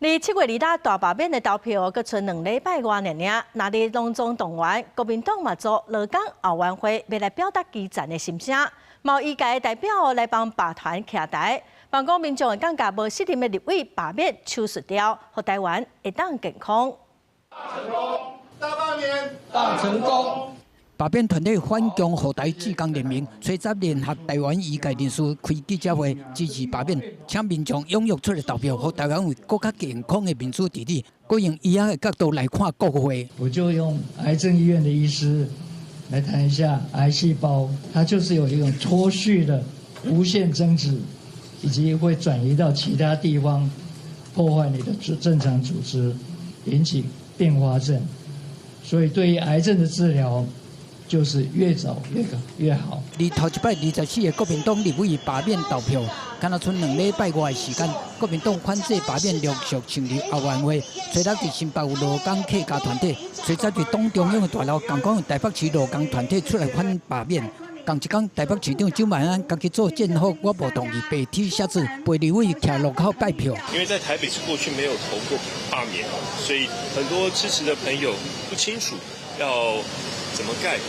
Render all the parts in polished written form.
離7月2日大罷免的投票，閣賰2禮拜外爾爾，若佇攏總動員，國民黨嘛組勞工後援會，欲來表達基層的心聲，嘛有醫界的代表來幫罷團徛台，盼講民眾會感覺無信任的立委罷免手術掉，予台灣會當健康。成功，大罷免，大成功。罷免團體反共護台志工聯盟，吹十聯合台灣醫界人士開記者會支持罷免，請民眾踴躍出來投票，予台灣有閣較健康的民主治理。閣用醫學的角度來看國會。我就用癌症醫院的醫師來談一下癌細胞，它就是有一種脫序的無限增殖，以及會轉移到其他地方，破壞你的正常組織，引起併發症。所以對於癌症的治療，就是越早越越好。離頭一擺24個國民黨立委罷免投票，敢若賰2禮拜外的時間，國民黨反制罷免陸續成立後援會，初六佇新北有勞工客家團體，初十佇黨中央的大樓，仝款有台北市勞工團體出來反罷免。仝一工，台北市長蔣萬安家己做戰俘，我無同意白體寫字，陪立委徛路口拜票。因為在台北市過去沒有投過罷免，所以很多支持的朋友不清楚要怎麼蓋。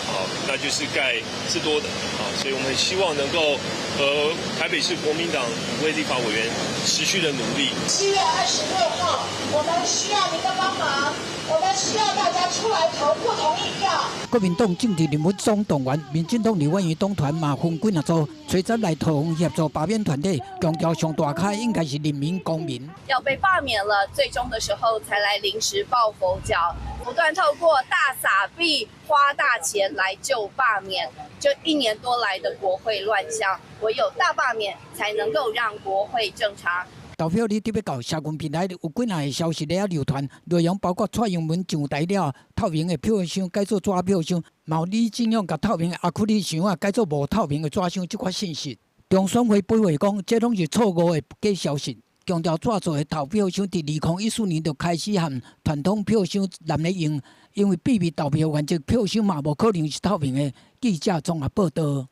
好，那就是蓋字多的，啊，所以我們很希望能夠和台北市國民黨五位立法委員持續的努力。7月26號，我們需要您的幫忙，我們需要大家出來投不同意票。國民黨政治人物總動員，民進黨立法院黨團嘛分幾若組，吹十來桃園協助罷免團體，強調上大咖應該是人民公民。要被罷免了，最終的時候才來臨時抱佛腳，不斷透過大撒幣、花大錢來救罷免。這一年多來的國會亂象，唯有大罷免才能夠讓國會正常。投票日佇欲到，社群平台有幾若个消息咧流傳，內容包括蔡英文上台了，透明的票箱改做紙票箱，嘛有李進勇共透明的亞克力箱仔改做無透明的紙箱，這款信息。中選會回應講，這攏是錯誤的假消息，強調紙做的投票箱佇2014年就開始和傳統票箱濫咧用，因為秘密投票原則，票箱嘛無可能是透明的。記者綜合報道。